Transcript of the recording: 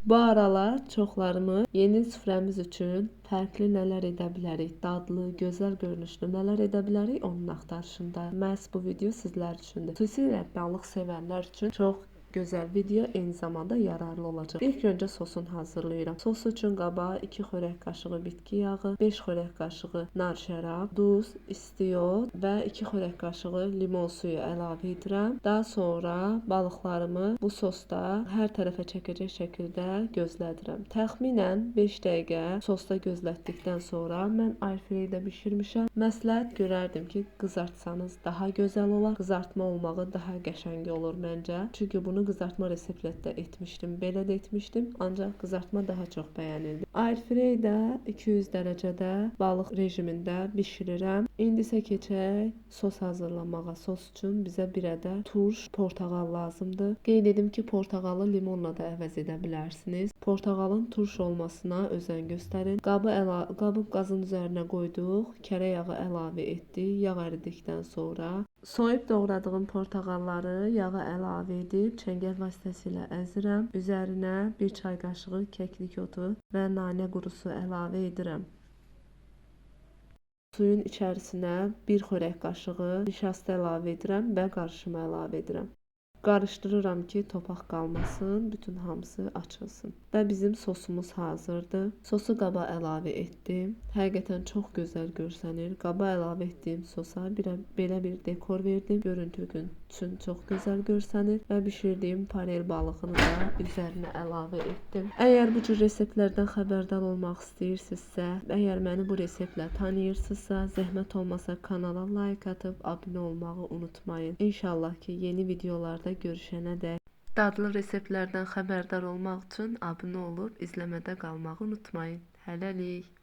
Bu aralar çoxlarımız yeni süfrəmiz üçün fərqli nələr edə bilərik, dadlı, gözəl görünüşlü nələr edə bilərik onun axtarışında. Məhz bu video sizlər üçündür. Xüsusilə balıq sevənlər üçün çox gözəl video, eyni zamanda yararlı olacaq. İlk öncə sosunu hazırlayıram. Sos üçün qaba 2 xörək qaşığı bitki yağı, 5 xörək qaşığı nar şərab, duz, istiot və 2 xörək qaşığı limon suyu əlavə edirəm. Daha sonra balıqlarımı bu sosda hər tərəfə çəkəcək şəkildə gözlədirəm. Təxminən 5 dəqiqə sosda gözlətdikdən sonra mən airfraydə bişirmişəm. Məsləhət görərdim ki, qızartsanız daha gözəl olar. Qızartma olmağı daha qəşəng olur məncə. Çünki bunu qızartma reseptlərdə etmişdim, belə də etmişdim, ancaq qızartma daha çox bəyənildi. Airfraydə 200 dərəcədə balıq rejimində bişirirəm. İndi isə keçək sos hazırlamağa. Sos üçün bizə bir ədəd turş portağal lazımdır. Qeyd edim ki, portağalı limonla da əvəz edə bilərsiniz. Portağalın turş olmasına özən göstərin. Qabı qazın üzərinə qoyduq, kərə yağı əlavə etdik. Yağ əridikdən sonra soyub doğradığım portağalları yağa əlavə edib çəngəl vasitəsilə əzirəm. Üzərinə 1 çay qaşığı kəklik otu və nanə qurusu əlavə edirəm. Suyun içərisinə 1 xörək qaşığı nişasta əlavə edirəm və qarışıma əlavə edirəm. Qarışdırıram ki, topaq qalmasın, bütün hamısı açılsın. Və bizim sosumuz hazırdır. Sosu qaba əlavə etdim. Həqiqətən çox gözəl görsənir. Qaba əlavə etdiyim sosa belə bir dekor verdim. Görüntü üçün çox gözəl görsənir və bişirdiyim farel balığını da üzərinə əlavə etdim. Əgər bu cür reseptlərdən xəbərdar olmaq istəyirsinizsə, əgər məni bu reseptlə tanıyırsınızsa, zəhmət olmasa kanala like atıb abunə olmağı unutmayın. İnşallah ki, yeni videolarda görüşənə dək dadlı reseptlərdən xəbərdar olmaq üçün abunə olub izləmədə qalmağı unutmayın. Hələlik.